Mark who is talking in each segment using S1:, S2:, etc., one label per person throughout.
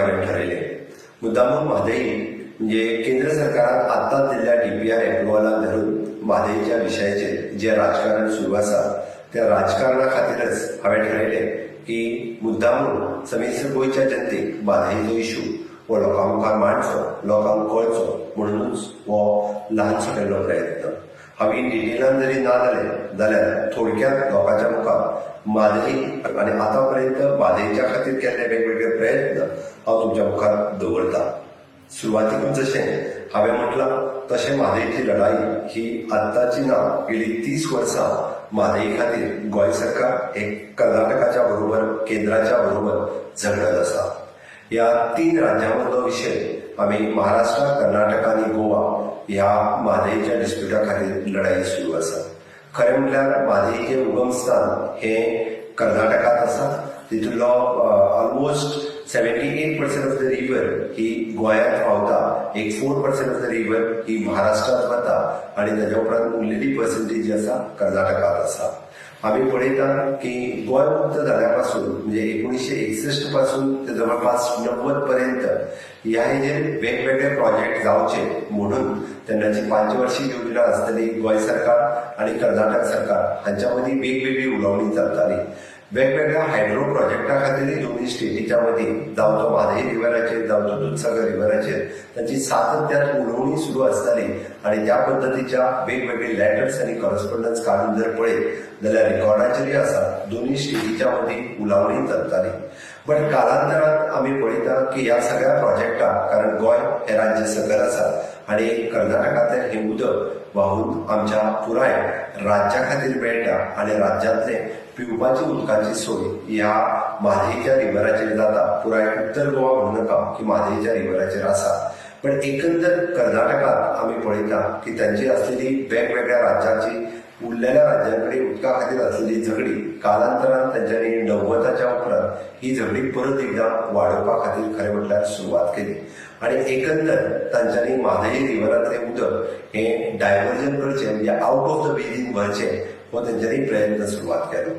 S1: हांवें ठरयलें. मुद्दामून म्हादई म्हणजे केंद्र सरकारान आत्ताच दिल्ल्या डीपीआर एप्रुवलाक धरून म्हादईच्या विशयाचेर जें राजकारण सुरू आसा, त्या राजकारणा खातीरच हांवें ठरयलें की मुद्दामून समेस्त गोंयच्या जनतेक म्हादईचो इशू हो लोकां मुखार मांडचो, लोकांक कळचो म्हणुनूच हो ल्हानसो केल्लो प्रयत्न. हांवें डिटेलान जरी ना जालें जाल्यार थोडक्यांत लोकांच्या मुखार म्हादई आनी आतां पर्यंत म्हादईच्या खातीर केल्ले वेगवेगळे प्रयत्न हांव तुमच्या मुखार दवरतां. सुरवातीकूच जशें हांवें म्हटलां तशें म्हादईची लढाई ही आत्ताची ना. गेली 30 वर्सां म्हादई खातीर गोंय सरकार हे कर्नाटकाच्या बरोबर, केंद्राच्या बरोबर झगडत आसा. ह्या तीन राज्यां मदलो विशय आमी महाराष्ट्र, कर्नाटक आनी गोवा ह्या म्हादईच्या डिस्प्युटा खातीर लढाई सुरू आसा. खरें म्हटल्यार म्हादईचें उगमस्थान हें कर्नाटकांत आसा. तितूंतलो almost 78% of the river ही गोंयांत व्हांवता, एक 4% ऑफ the river ही महाराष्ट्रांत वता आनी ताज्या उपरांत उरलेली पर्संटेज जी आसा कर्नाटकांत आसा. आमी पळयता की गोंय मुक्त जाल्या पासून, म्हणजे 1961 पासून ते जवळपास 90 पर्यंत ह्या हेजेर वेगवेगळे प्रोजेक्ट जावचे म्हणून तेन्नाची पंचवार्षिक योजना आसतली, गोंय सरकार आनी कर्नाटक सरकार हांच्या मदीं वेगवेगळी उलोवणी चलताली. वेगवेगळ्या हायड्रो प्रोजेक्टा खातीरय दोनूय स्टेटीच्या मदीं, जावं तो म्हादई रिव्हराचेर, जावं तो दुदसागर रिव्हराचेर, तांची सातत्यान उलोवणी सुरू आसताली. आनी त्या पद्दतीच्या वेगवेगळे लेटर्स आनी कॉरस्पॉन्डन्स काडून जर पळयत जाल्यार रिकॉर्डाचेरय आसा, दोनूय स्टेटीच्या मदीं उलोवणी चलताली. बट कालांतरान आमी पळयता की ह्या सगळ्या प्रोजेक्टाक, कारण गोंय हें राज्य सकयल आसा आनी कर्नाटकांतल्यान हें उदक व्हांवून आमच्या पुराय राज्या खातीर मेळटा आनी राज्यांतले पिवपाची उदकाची सोय ह्या म्हादईच्या रिव्हराचेर जाता. पुराय उत्तर गोवा म्हणू नाका की म्हादईच्या रिव्हराचेर आसा, पण एकंदर कर्नाटकांत आमी पळयता की तांची आसलेली वेगवेगळ्या राज्याची, उरलेल्या राज्यां कडेन उदका खातीर आसलेली झगडी कालांतरान तांच्यांनी 90च्या उपरांत ही झगडी परत एकदां वाडोवपा खातीर खरें म्हटल्यार सुरवात केली. आनी एकंदर तांच्यांनी म्हादई रिव्हरांतलें उदक हें डायवर्जन करचें, म्हणजे आउट ऑफ the basin व्हरचें, हो तेंच्यांनी प्रयत्न सुरवात केलो.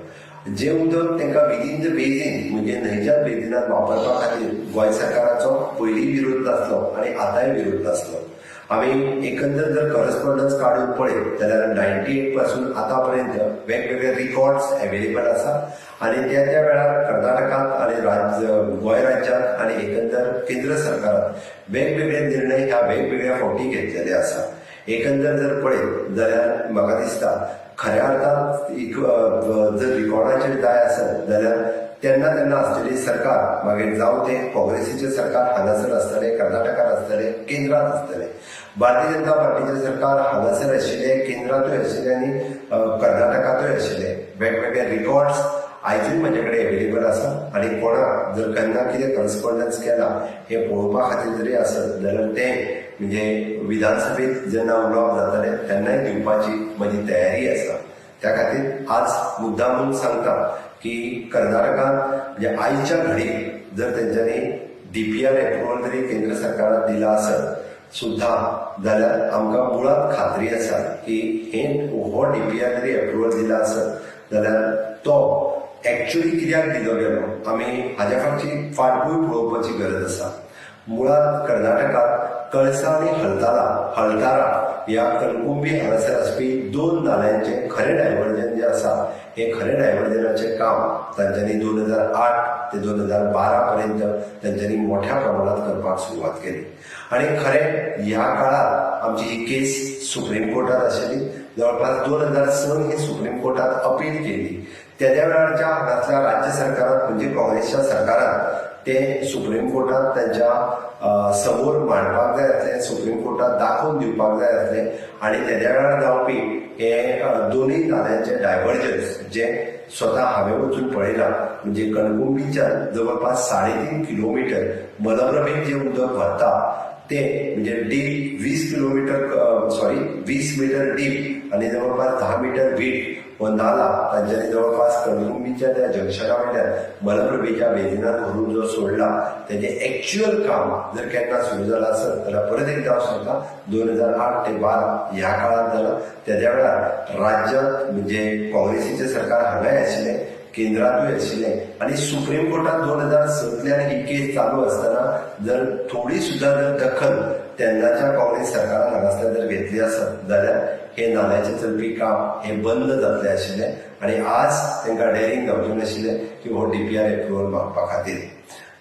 S1: जें उदक तांकां विदीन the basin, म्हणजे न्हंयच्या बेजिनात वापरपा खातीर गोंय सरकाराचो पयलीं विरोध नासलो आनी आतांय विरोध नासलो. आमी एकंदर जर करस्पॉन्डन्स काडून पळयत जाल्यार 98 पासून आतां पर्यंत वेगवेगळे रिकॉर्ड्स अवेलेबल आसा आनी त्या त्या वेळार कर्नाटकांत आनी राज्य गोंय राज्यांत आनी एकंदर केंद्र सरकारान वेगवेगळे निर्णय ह्या वेगवेगळ्या फावटी घेतलेले आसा. एकंदर जर पळयत जाल्यार म्हाका दिसता खऱ्या अर्थान एक जर रिकॉर्डाचेर जाय आसत जाल्यार तेन्ना तेन्ना आसलेली सरकार, मागीर जावं तें काँग्रेसीचें सरकार हांगासर आसतलें, कर्नाटकांत आसतलें, केंद्रांत आसतलें, भारतीय जनता पार्टीचें सरकार हांगासर आशिल्लें, केंद्रांतूय आशिल्लें आनी कर्नाटकांतूय आशिल्लें, वेगवेगळे रिकॉर्ड्स आयजूय म्हजे कडेन अवेलेबल आसा. आनी कोणाक जर केन्ना कितें करस्पॉन्डन्स केला हें पळोवपा खातीर जरी आसत जाल्यार तें म्हणजे विधानसभेत जेन्ना उलोवप जातलें तेन्नाय दिवपाची म्हजी तयारी आसा. त्या खातीर आज मुद्दामून सांगता की कर्नाटकांत म्हणजे आयच्या घडयेक जर तेंच्यांनी डीपीआर एप्रुवल जरी केंद्र सरकारान दिला आसत सुद्दां जाल्यार आमकां मुळात खात्री आसा की हे हो डीपीआर जरी एप्रुवल दिला आसत जाल्यार तो एक्च्युअली कित्याक दिलो गेलो, आमी हाज्या फाटची फाटभूंय पळोवपाची गरज आसा. मुळात कर्नाटकांत कळसा आनी हलतारा ह्या कणकुंबी हांगासर आसपी दोन नाल्यांचें खरें डायवर्जन जें आसा, हें खरें डायवर्जनाचें काम तांच्यांनी 2008 ते 2012 पर्यंत तांच्यांनी मोठ्या प्रमाणात करपाक सुरवात केली. आनी खरें ह्या काळात आमची ही केस सुप्रीम कोर्टात आशिल्ली. जवळपास 2006 ही सुप्रीम कोर्टात अपील केली. तेद्या वेळारच्या हांगासल्या राज्य सरकारात, म्हणजे काँग्रेसच्या सरकारान ते सुप्रीम कोर्टात तांच्या समोर मांडपाक जाय आसलें, सुप्रीम कोर्टात दाखोवन दिवपाक जाय आसलें. आनी तेद्या वेळार जावपी हे दोनूय नाल्यांचे डायवर्जन्स जे स्वता हांवें वचून पळयलां, म्हणजे कणकुंबीच्या जवळपास 3.5 किलोमिटर मलप्रभेक जे उदक व्हरता ते म्हणजे deep 20 kilometre, sorry, 20 metre deep आनी जवळपास 10 मिटर वीड हो नाला तांच्यांनी जवळपास कणकुंबीच्या त्या जंक्शना वयल्यान मलप्रभेच्या बेजिनात व्हरून जो सोडला, तेजें एक्च्युअल काम जर केन्ना सुरू जालां आसत जाल्यार परत एकदां हांव सांगता, 2008 ते 12 ह्या काळांत जाला. तेद्या वेळार राज्यांत म्हणजे काँग्रेसीचें सरकार हांगाय आशिल्लें, केंद्रांतूय आशिल्लें. केंद्रांतूय आशिल्लें आनी सुप्रीम कोर्टात 2006तल्यान ही केस चालू आसतना जर थोडी सुद्दां जर दखल तेन्नाच्या काँग्रेस सरकारान हांगासरल्यान जर घेतली आसत जाल्यार हे नाल्याचें चलपी काम हें बंद जातलें आशिल्लें आनी आज तांकां डेरिंग जावचें नाशिल्लें की हो डीपीआर एप्रुवल मागपा खातीर.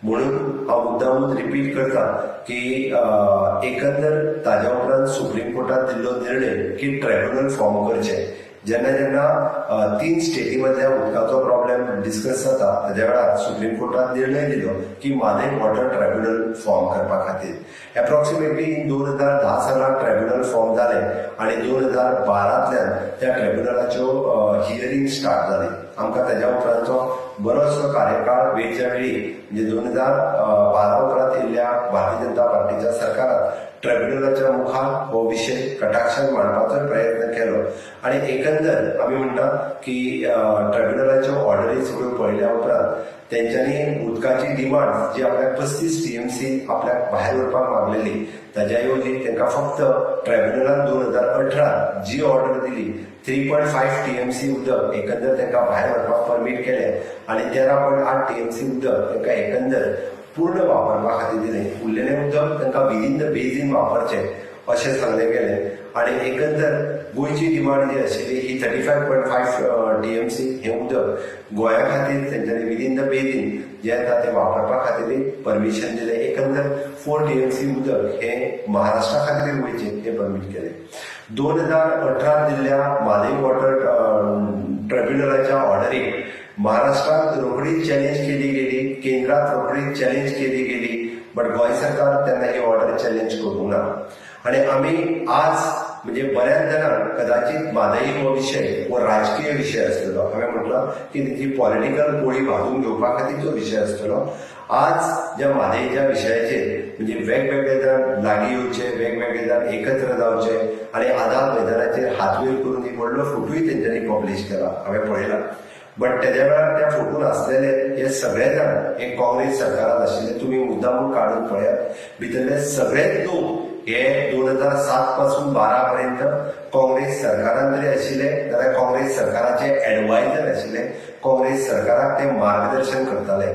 S1: म्हणून हांव मुद्दामून रिपीट करता की एकंदर ताज्या उपरांत सुप्रीम कोर्टान दिल्लो निर्णय की ट्रायब्युनल फॉर्म करचें. जेन्ना जेन्ना 3 स्टेटी मदल्या उदकाचो प्रॉब्लेम डिस्कस जाता तेज्या वेळार सुप्रीम कोर्टान निर्णय दिलो की म्हादय वॉटर ट्रायब्युनल फॉर्म करपा खातीर. एप्रॉक्सिमेटली 2010 सालाक ट्रायब्युनल फॉर्म जालें आनी 2012तल्यान त्या ट्रायब्युनलाच्यो हियरींग स्टार्ट जाली. आमकां तेज्या उपरांतचो बरोचसो कार्यकाळ वेळच्या वेळी म्हणजे 2012 उपरांत येयल्ल्या भारतीय जनता पार्टीच्या सरकारान ट्रायब्युनलाच्या मुखार हो विशय कटाक्षान मांडपाचो प्रयत्न केलो आनी एकंदर आमी म्हणटा की ट्रायब्युनलाच्यो ऑर्डरी सगळ्यो पळयल्या उपरांत तेंच्यांनी उदकाची डिमांड जी आपल्याक 35 TMC आपल्याक भायर व्हरपाक मागलेली ताज्या येवजी तांकां फक्त ट्रायब्युनलान 2018 जी ऑर्डर दिली 3.5 TMC उदक एकंदर तांकां भायर व्हरपाक परमीट केलें आनी 13.8 TMC उदक तांकां एकंदर पूर्ण वापरपा खातीर दिलें. उरलेलें उदक तांकां विदीन the basin वापरचें अशें सांगलें गेलें आनी एकंदर गोंयची डिमांड जी आशिल्ली ही 35.5 TMC हें उदक गोंया खातीर तेंच्यांनी विदीन the basin जें येता तें वापरपा खातीर परमिशन दिलें. एकंदर 4 TMC उदक हें महाराष्ट्रा खातीर वयचें हें परमीट केलें. 2018 दिल्ल्या म्हादय वॉटर ट्रायब्युनलाच्या ऑर्डरीक महाराष्ट्रात रोखडीच चॅलेंज केली गेली, केंद्रात रोखडीच चॅलेंज केली गेली, बट गोंय सरकार तेन्ना ही ऑर्डर चॅलेंज करूंक ना. आनी आमी आज म्हणजे बऱ्याच जाणांक कदाचित म्हादय हो विशय हो राजकीय विशय आसतलो. हांवें म्हटलां की तेची पॉलिटिकल पोळी भाजून घेवपा खातीर तो विशय आसतलो. आज ज्या म्हादयच्या विशयाचेर म्हणजे वेगवेगळे जाण लागीं येवचे, वेगवेगळे जाण एकत्र जावचे आनी आझाद मैदानाचेर हात वयर करून एक व्हडलो फोटोय तेंच्यांनी पब्लीश केला, हांवें पळयला. बट तेज्या वेळार त्या फोटून आसलेले हे सगळे जाण हे काँग्रेस सरकारान आशिल्ले. तुमी मुद्दामून काडून पळयात, भितरले सगळेच लोक हे 2007 पासून 12 पर्यंत काँग्रेस सरकारान जरी आशिल्ले जाल्यार काँग्रेस सरकाराचे एडवायजर आशिल्ले, काँग्रेस सरकाराक ते मार्गदर्शन करताले.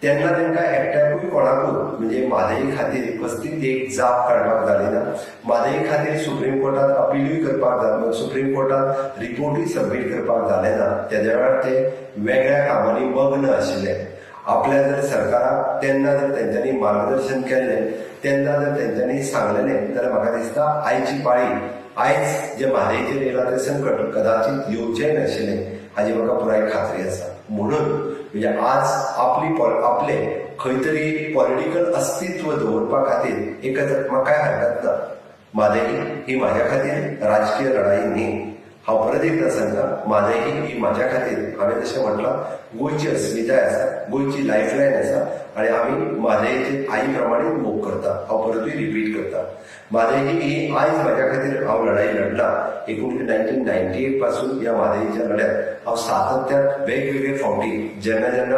S1: तेन्ना तांकां एकट्याकूय कोणाकूय म्हणजे म्हादय खातीर कसलीच एक जाप काडपाक जाली ना. म्हादय खातीर सुप्रीम कोर्टात अपिलूय करपाक जालें, सुप्रीम कोर्टात रिपोर्टूय सबमीट करपाक जालें ना. तेज्या वेळार ते वेगळ्या कामांनी मग्न आशिल्ले. आपल्या जर सरकाराक तेन्ना जर तेंच्यांनी मार्गदर्शन केल्लें, तेन्ना जर तेंच्यांनी सांगलेलें जाल्यार म्हाका दिसता आयची पाळी आयज जे म्हादयचेर येयलां तें संकट कदाचित येवचेंय नाशिल्लें हाजी म्हाका पुराय खात्री आसा. म्हणून म्हणजे आज आपली आपले खंय तरी पॉलिटिकल अस्तित्व दवरपा खातीर एकत्र म्हाका कांय हरकत ना. म्हादय ही म्हाज्या खातीर राजकीय लढाई न्ही. हांव परत एकदां सांगता, म्हादय ही म्हाज्या खातीर हांवें जशें म्हटलां गोंयची अस्मिताय आसा, गोंयची लायफलायन आसा आनी आमी म्हादयचेर आई प्रमाणे मोग करता. हांव परतूय रिपीट करता, म्हादय ही आयज म्हाज्या खातीर हांव लढाई लढला. 1998 पासून ह्या म्हादयच्या लढ्यात हांव सातत्यान वेगवेगळे फावटी जेन्ना जेन्ना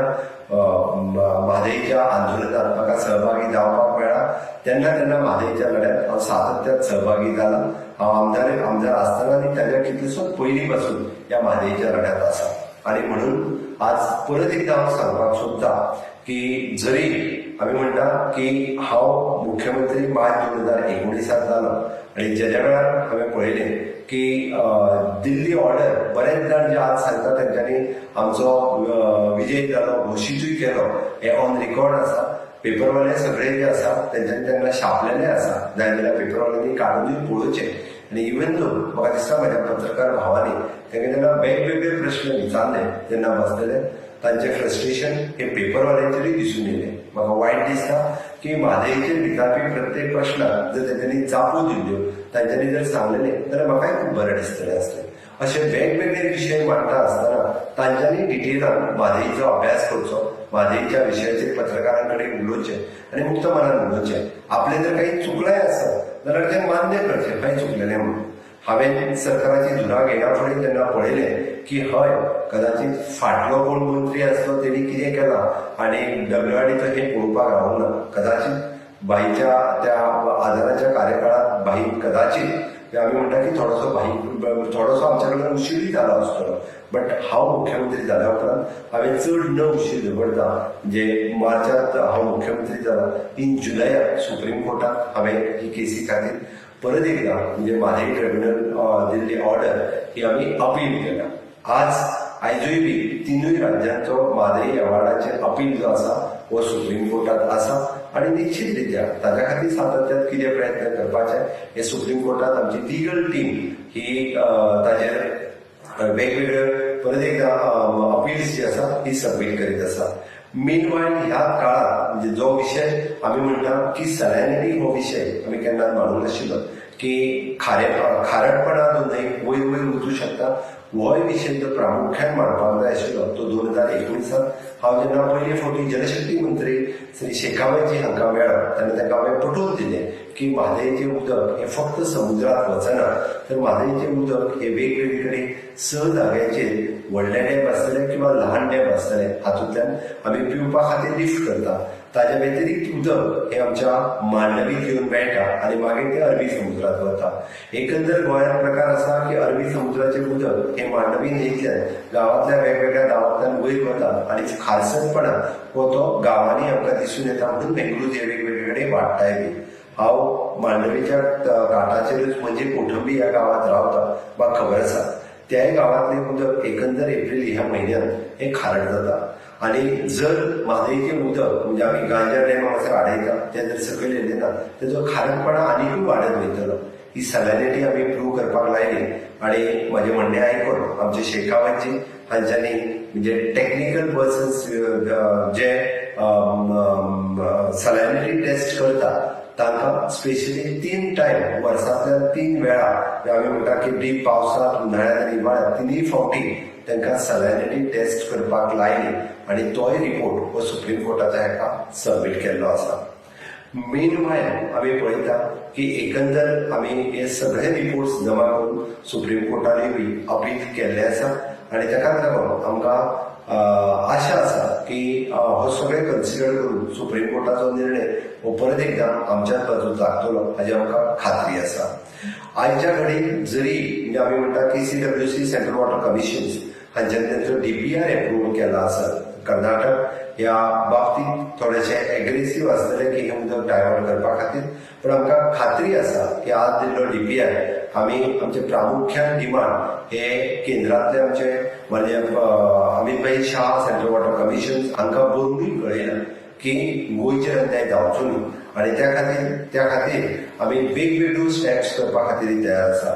S1: म्हादयच्या आंदोलनात म्हाका सहभागी जावपाक मेळ्ळा तेन्ना तेन्ना म्हादयच्या लढ्यात हांव सातत्यान सहभागी जाला. हांव आमदार आसतना आनी ताज्या कितलेसोच पयलीं पासून ह्या म्हादयच्या लढ्यात आसा. आनी म्हणून आज परत एकदां हांव सांगपाक सोदता की जरी आमी म्हणटा की हांव मुख्यमंत्री मार्च 2019 जालो आनी जेज्या वेळार हांवें पळयलें की दिल्ली ऑर्डर बरेच जाण जे आज सांगता तेंच्यांनी आमचो विजय जालो घोशीतूय केलो, हें ऑन रिकॉर्ड आसा. पेपरवाले सगळे जे आसा तेंच्यांनी तेन्ना छापलेले आसा, जाय जाल्यार पेपरवाल्यांनी काडूनय पळोवचें. आनी इवन दो म्हाका दिसता म्हाज्या पत्रकार भावांनी तेंका जेन्ना वेगवेगळे प्रश्न विचारले तेन्ना बसलेले तांचें फ्रस्ट्रेशन हे पेपरवाल्यांचेरूय दिसून येयलें. म्हाका वायट दिसता की म्हादयचेर विचारपी प्रत्येक प्रश्नाक जर तेंच्यांनी जापो दिल्ल्यो, तांच्यांनी जर सांगलेलें जाल्यार म्हाकाय खूब बरें दिसतलें आसलें. अशे वेगवेगळे विशय मांडटा आसतना तांच्यांनी डिटेलान म्हादयचो अभ्यास करचो, म्हादयच्या विशयाचेर पत्रकारां कडेन उलोवचें आनी मुक्त मनान उलोवचें. आपलें जर काही चुकलें आसत जाल्यार तें मान्य करचें, खंय चुकलेलें म्हणून. हांवें सरकाराची धुरा घेयना फुडें तेन्ना पळयलें की हय कदाचित फाटलो कोण मंत्री आसलो तेणी कितें केलां आनी डब्ल्यूआरडीचो हें पळोवपाक रावूंक ना. कदाचित भाईच्या त्या आदाराच्या कार्यकाळात भाई कदाचित आमी म्हणटा की थोडोसो भाई थोडोसो आमच्या कडल्यान उशिरूय जाला आसतलो, बट हांव मुख्यमंत्री जाल्या उपरांत हांवें चड न उशीर दवरता, म्हणजे मार्चांत हांव मुख्यमंत्री जाला, 3 जुलयाक सुप्रीम कोर्टात हांवें ही केसी खातीर परत एकदा म्हणजे म्हादय ट्रिब्युनल दिल्ली ऑर्डर ही आमी अपील केल्या. आज आयजूय बी तिनूय राज्यांचो म्हादय अवॉर्डाचेर अपील जो आसा हो सुप्रीम कोर्टात आसा आनी निश्चित रित्या ताच्या खातीर सातत्यात कितें प्रयत्न करपाचे हे सुप्रीम कोर्टात आमची लिगल टीम ही ताजेर वेगवेगळे परत एकदा अपील्स जी आसा ही सबमीट करीत आसा. मीन वायल ह्या काळात म्हणजे जो विशय आमी म्हणटा की सॅलॅनिटी हो विशय आमी केन्नाच मांडूंक नाशिल्लो की खारे खारटपणा जो न्हंय वयर वयर वचूं शकता, होय विशय जो प्रामुख्यान मांडपाक जाय आशिल्लो तो 2019 हांव जेन्ना पयले फावटी जलशक्ती मंत्री श्री शेखावतजी हांकां मेळ्ळो तेन्ना तांकां हांवें पटोवन दिलें की म्हादयचें उदक हें फक्त समुद्रांत वचना, तर म्हादयचें उदक हें वेगवेगळे कडेन 6 जाग्यांचेर व्हडले डॅम आसतले किंवा ल्हान डॅम आसतले हातूंतल्यान आमी पिवपा खातीर लिफ्ट करता. ताज्या व्यतिरिक्त उदक हें आमच्या मांडवीत येवन मेळटा आनी मागीर तें अरबी समुद्रांत वता. एकंदर गोंयांत प्रकार आसा की अरबी समुद्राचें उदक हें मांडवी न्हंयतल्यान गांवांतल्या वेगवेगळ्या गांवांतल्यान वयर वता आनी खारसणपणा हो तो गांवांनी आमकां दिसून येता, म्हणून मेंग्रुव्ज हे वेगवेगळे कडेन वाडटाय बी. हांव मांडवीच्या काठाचेरूच म्हणजे कोठंबी ह्या गांवांत रावता, म्हाका खबर आसा त्याय गांवांतलें उदक एकंदर एप्रील ह्या म्हयन्यांत हें खारट जाता. आनी जर म्हादयचें उदक म्हणजे आमी गांजा डॅम हांगासर आडयता तें जर सकयल येयलें ना तेजो खारटपणा आनिकूय वाडत वयतलो. ही सॅलॅनिटी आमी प्रूव करपाक लायली आनी म्हाजें म्हणणें आयकून आमचे शेखावतजी हांच्यांनी म्हणजे टॅक्निकल पर्सन्स जे सॅलॅनिटी टेस्ट करता तांकां स्पेशली 3 टायम वर्सांतल्यान 3 वेळा आमी म्हणटा की डीप पावसांत, उन्हाळ्यांत आनी हिवाळ्यांत तिनूय फावटी तांकां सॅलॅनिटी टेस्ट करपाक लायली आनी तोय रिपोर्ट हो सुप्रीम कोर्टाच्या हेका सबमीट केल्लो आसा. मेन वायल आमी पळयता की एकंदर आमी हे सगळे रिपोर्ट्स जमा करून सुप्रीम कोर्टानूय बी अपील केल्लें आसा आनी ताकाच लागून आमकां आशा आसा की हो सगळें कन्सिडर करून सुप्रीम कोर्टाचो निर्णय हो परत एकदां आमच्याच बाजून लागतलो हाजी आमकां खात्री आसा. आयच्या घडयेक जरी म्हणजे आमी म्हणटा की CWC central water commission हांच्यानी तेंचो DPR approve केला आसत, कर्नाटक ह्या बाबतींत थोडेशे एग्रेसीव आसतले की हें उदक डायवर्ट करपा खातीर, पूण आमकां खात्री आसा की आज दिल्लो DPR आमी आमचे प्रामुख्यान डिमांड हे केंद्रांतले आमचे माननीय अमित भाई शाह सेंट्रल वॉटर कमिशन हांकां बरोवनूय कळयलां की गोंयचेर अन्याय जावचो न्हू आनी त्या खातीर आमी वेगवेगळ्यो स्टेप्स करपा खातीर तयार आसा.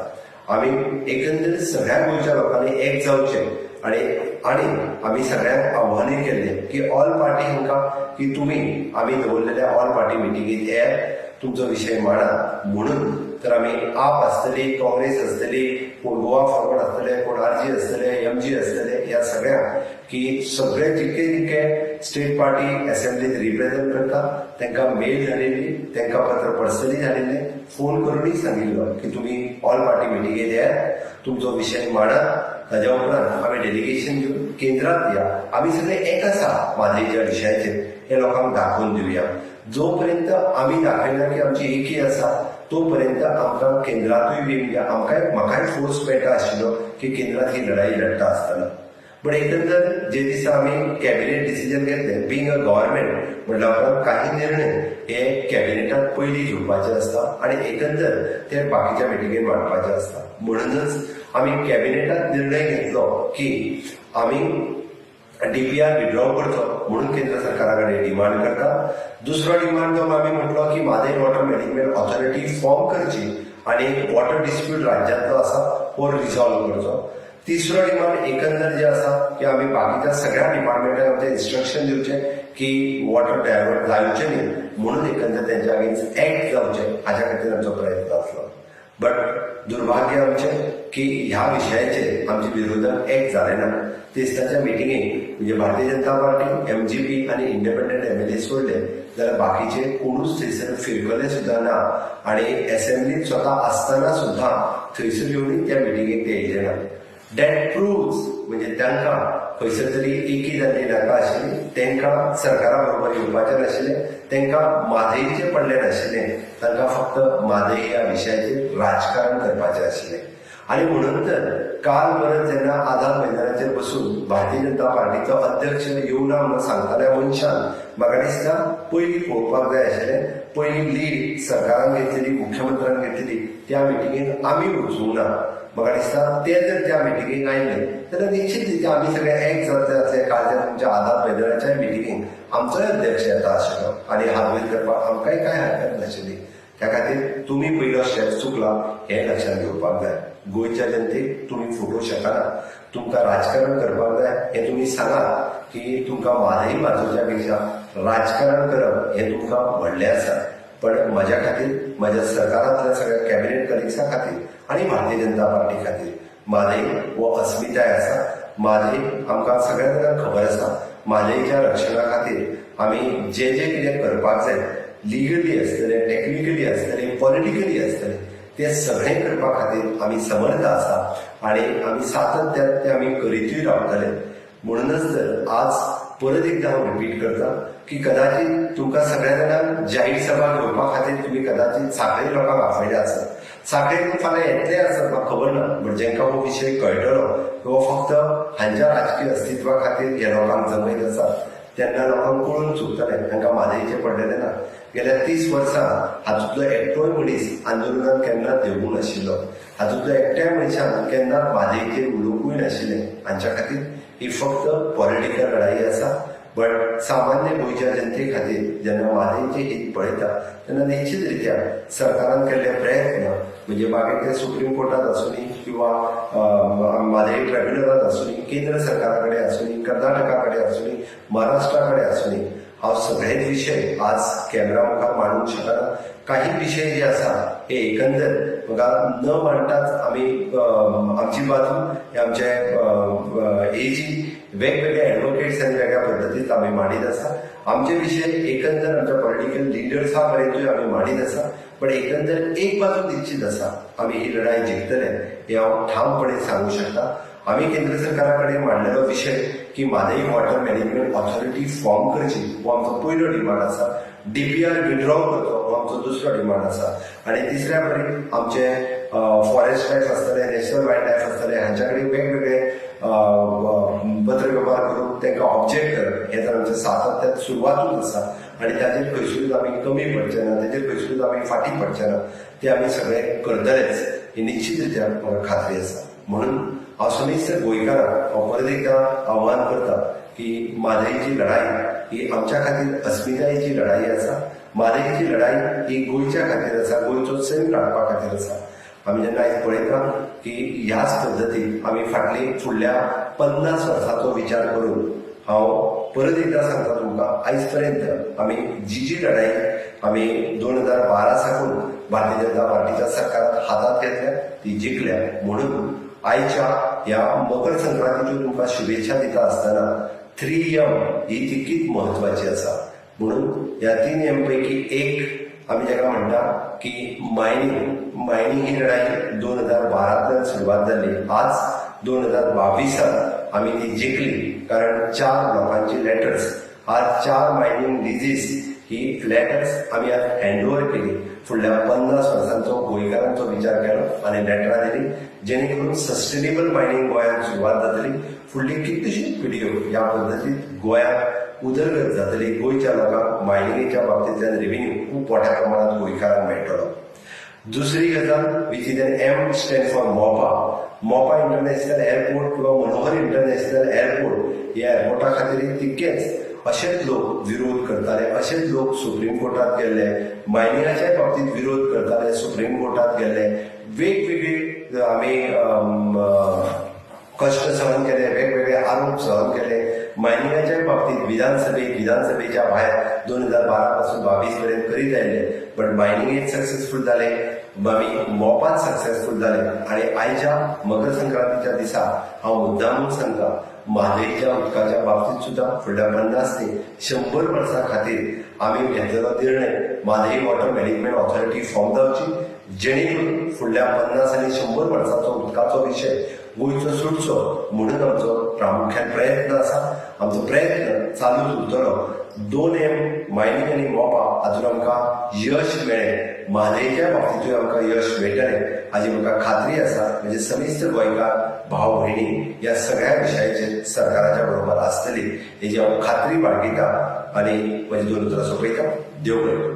S1: आमी एकंदर सगळ्या गोंयच्या लोकांनी एक जावचें आनी आमी सगळ्यांक आव्हानूय केल्लें की ऑल पार्टी हांकां की तुमी आमी दवरलेल्या ऑल पार्टी मिटिंगेत येयात, तुमचो विशय मांडात म्हणून. तर आमी आप आसतली, काँग्रेस आसतली, कोण गोवा फॉरवर्ड आसतले, कोण RG आसतले, MG आसतले, ह्या सगळ्यांक की सगळे जितके जितके स्टेट पार्टी असेंब्लीत रिप्रेझेंट करता तांकां मेल धाडिल्ली, तांकां पत्र पर्सनली धाडिल्लें, फोन करूनय सांगिल्लो की तुमी ऑल पार्टी मिटिंगेत येयात, तुमचो विशय मांडात, ताज्या उपरांत आमी डेलिगेशन घेवन केंद्रात या, आमी सगळे एक आसा म्हादयच्या विशयाचेर हे लोकांक दाखोवन दिवया. जोपर्यंत आमी दाखयना की आमची एकी आसा तोपर्यंत आमकां केंद्रांतूय बी म्हणजे आमकांय म्हाकाय फोर्स मेळटा आशिल्लो की केंद्रांत ही लढाई लढटा आसतना. बट एकंदर जे दिसा आमी कॅबिनेट डिसिजन घेतले, बींग अ गव्हर्मेंट म्हणल्या उपरांत काही निर्णय हे कॅबिनेटात पयलीं घेवपाचे आसता आनी एकंदर ते बाकीच्या मिटिंगेन मांडपाचे आसता. म्हणूनच आमी कॅबिनेटात निर्णय घेतलो की आमी DPR withdraw करचो म्हणून केंद्र सरकारा कडेन डिमांड करता. दुसरो डिमांड जो आमी म्हटलो की Mhadei water management authority form करची आनी वॉटर डिस्प्यूट राज्यांतलो आसा हो रिजॉल्व करचो. तिसरो डिमांड एकंदर जे आसा की आमी बाकीच्या सगळ्या डिपार्टमेंटाक आमचें इन्स्ट्रक्शन दिवचें की वॉटर डायवर्ट जावचें न्ही म्हणून एकंदर तेंच्या अगेन्स्ट एक्ट जावचें हाज्या खातीर आमचो प्रयत्न आसलो. बट दुर्भाग्य आमचें की ह्या विशयाचेर आमचे विरोधक एक जाले ना. तेस्ताच्या मिटिंगेक म्हणजे भारतीय जनता पार्टी, MGP आनी इंडिपेंडंट MLA सोडले जाल्यार बाकीचे कोणूच थंयसर फिरकले सुद्दां ना आनी एसेंब्लीत स्वता आसतना सुद्दां थंयसर येवन त्या मिटिंगेक ते येयले ना. That प्रुव्स म्हणजे तांकां खंयसर तरी एकी जाल्ली नाका आशिल्ली, तांकां सरकारा बरोबर येवपाचें नाशिल्लें, तांकां म्हादयचें पडलें नाशिल्लें, तांकां फक्त म्हादय ह्या विशयाचेर राजकारण करपाचें आशिल्लें. आनी म्हणून तर काल परत जेन्ना आझाद मैदानाचेर बसून भारतीय जनता पार्टीचो अध्यक्ष येवना म्हणून सांगताल्या मनशान म्हाका दिसता पयलीं पळोवपाक जाय आशिल्लें, पयली लीड सरकारान घेतलेली, मुख्यमंत्र्यान घेतलेली, त्या मिटिंगेक आमी वचूंक ना. म्हाका दिसता ते जर त्या मिटिंगेक आयले जाल्यार निश्चित रित्या आमी सगळे एक जातले आसले. कालच्या तुमच्या आझाद मैदानाच्या मिटिंगेक आमचोय अध्यक्ष येता आशिल्लो आनी हात वयर करपाक आमकांय कांय हरकत नाशिल्ली. त्या खातीर तुमी पयलो स्टेप चुकला हें लक्षांत घेवपाक जाय. गोंयच्या जनतेक तुमी फटोवंक शकना. तुमकां राजकारण करपाक जाय हें तुमी सांगात की तुमकां म्हादय वाजोवच्या पेक्षा राजकारण करप हें तुमकां व्हडलें आसा, पण म्हज्या खातीर, म्हज्या सरकारांतल्या सगळ्या कॅबिनेट कलिग्सा खातीर आनी भारतीय जनता पार्टी खातीर म्हादय हो अस्मिताय आसा. म्हादय आमकां सगळ्या जाणांक खबर आसा. म्हादयच्या रक्षणा खातीर आमी जे जे कितें करपाक जाय, लिगली आसतलें, टॅक्निकली आसतलें, पॉलिटिकली आसतलें, तें सगळें करपा खातीर आमी समर्थ आसा आनी आमी सातत्यान तें आमी करीतूय रावतले. म्हणूनच तर आज परत एकदा हांव रिपीट करता की कदाचित तुमकां सगळ्या जाणांक जाहीर सभा घेवपा खातीर तुमी कदाचित सांखळे लोकांक आपयले आसत, सांखळे लोक फाल्यां येतले आसत, म्हाका खबर ना. बट जेंकां हो विशय कळटलो हो फक्त हांच्या राजकीय अस्तित्वा खातीर हे लोकांक जमयत आसात, तेन्ना लोकांक कळून चुकतलें तांकां म्हादयचें पडलेलें ना. गेल्या 30 वर्सां हातूंतलो एकटोय मनीस आंदोलनात केन्नाच देंवूंक नाशिल्लो, हातूंतलो एकट्याय मनशान केन्नाच म्हादयचेर उलोवंकूय नाशिल्लें. हांच्या खातीर ही फक्त पॉलिटिकल लढाई आसा. बट सामान्य गोंयच्या जनते खातीर जेन्ना म्हादयचें हित पळयता तेन्ना निश्चित रित्या सरकारान केल्ले प्रयत्न, म्हणजे मागीर ते सुप्रीम कोर्टात आसूनी किंवा म्हादय ट्रायब्युनलात आसूनी, केंद्र सरकारा कडेन आसूनी, कर्नाटका कडेन आसूनी, महाराष्ट्रा कडेन आसूनी, हांव सगळेच विशय आज कॅमेरा मुखार मांडूंक शकना. काही विशय जे आसा हे एकंदर म्हाका न मांडटाच आमी आमची बाजू हे आमचे एजी वेगवेगळे एडवोकेट्स आनी वेगळ्या पद्दतीत आमी मांडीत आसा. आमचे विशय एकंदर आमच्या पॉलिटिकल लिडर्सा पर्यंतूय आमी मांडीत आसा. पण एकंदर एक बाजू निश्चित आसा, आमी ही लढाई जिखतले हें हांव ठामपणे सांगू शकता. आमी केंद्र सरकारा कडेन मांडलेलो विशय की Mhadei water management authority form करची हो आमचो पयलो डिमांड आसा. डीपीआर विड्रॉ करचो हो आमचो दुसरो डिमांड आसा. आनी तिसऱ्या परी आमचे फॉरेस्ट लायफ आसतले, नॅशनल वायल्ड लायफ आसतले, हांच्या कडेन वेगवेगळे पत्र वेव्हार करून तांकां ऑब्जेक्ट करप हें तर आमचें सातत्यात सुरवातूच आसा. आनी ताजेर खंयसरूच आमी कमी पडचे ना, ताजेर खंयसरूच आमी फाटीं पडचे ना, ते आमी सगळे करतलेच ही निश्चित रित्या म्हाका खात्री आसा. म्हणून हांव समेस्त गोंयकारांक हांव परत एकदां आव्हान करता की म्हादयची लढाई ही आमच्या खातीर अस्मितायेची लढाई आसा. म्हादयची लढाई ही गोंयच्या खातीर आसा, गोंयचो सैम काडपा खातीर आसा. आमी जेन्ना आयज पळयता की ह्याच पद्दतीन आमी फाटली फुडल्या 50 वर्सांचो विचार करून हांव परत एकदां सांगता तुमकां, आयज पर्यंत आमी जी जी लढाई आमी 2012 साकून भारतीय जनता पार्टीच्या सरकारात हातात घेतल्या ती जिखल्या. म्हणून आयच्या ह्या मकर संक्रांतीच्यो तुमकां शुभेच्छा दिता आसतना 3M ही तितकीच म्हत्वाची आसा. म्हणून ह्या 3M पैकी एक आमी जाका म्हणटा की मायनींग, मायनींग ही लढाई 2012तल्यान सुरवात जाल्ली, आज 2022 आमी ती जिखली. कारण 4 लोकांची लेटर्स, आज 4 मायनींग लिजीस ही लेटर्स आमी आज हँड ओवर केली. फुडल्या 50 वर्सांचो गोंयकारांचो विचार केलो आनी लेटरां दिली, जेणे करून सस्टेनेबल मायनींग गोंयांत सुरवात जातली. फुडली कितलीशीच पिढयो ह्या पद्दतीत गोंयांत उदरगत जातली. गोंयच्या लोकांक मायनिंगेच्या बाबतींतल्यान रेव्हेन्यू खूब मोठ्या प्रमाणात गोंयकारांक मेळटलो. दुसरी गजाल which is an M stand for Mopa, Mopa international airport किंवा मनोहर इंटरनॅशनल एअरपोर्ट, ह्या एअरपोर्टा खातीर तितकेच अशेच लोक विरोध करताले, अशेच लोक सुप्रीम कोर्टात गेल्ले, मायनिंगाच्याय बाबतींत विरोध करताले, सुप्रीम कोर्टात गेल्ले. वेगवेगळे आमी कश्ट सहन केले, वेगवेगळे आरोप सहन केले. मायनिंगाच्याय बाबतीत विधानसभेत, विधानसभेच्या भायर 2012 पासून 22 पर्यंत करीत आयले. बट मायनिंगेत सक्सेसफूल जाले, आमी मोपात सक्सेसफूल जाले. आनी आयच्या मकर संक्रांतीच्या दिसा हांव मुद्दामून सांगता, म्हादयच्या उदकाच्या बाबतीत सुद्दां फुडल्या 50 ते 100 वर्सां खातीर आमी घेतलेलो निर्णय, Mhadei water management authority form जावची, जेणे करून फुडल्या 50 आनी 100 वर्सांचो उदकाचो विशय गोंयचो सुटचो म्हणून आमचो प्रामुख्यान प्रयत्न आसा. आमचो प्रयत्न चालूच उरतलो. 2 एम मायनींग आनी मोपा हातूंत आमकां यश मेळ्ळें, म्हादयच्या बाबतींतूय आमकां यश मेळटलें हाजी म्हाका खात्री आसा. म्हणजे समेस्त गोंयकार भाव भयणी ह्या सगळ्या विशयाचेर सरकाराच्या बरोबर आसतली हेजी हांव खात्री बाळगिता आनी म्हजी दोन उतरां सोंपयता. देव बरें करूं.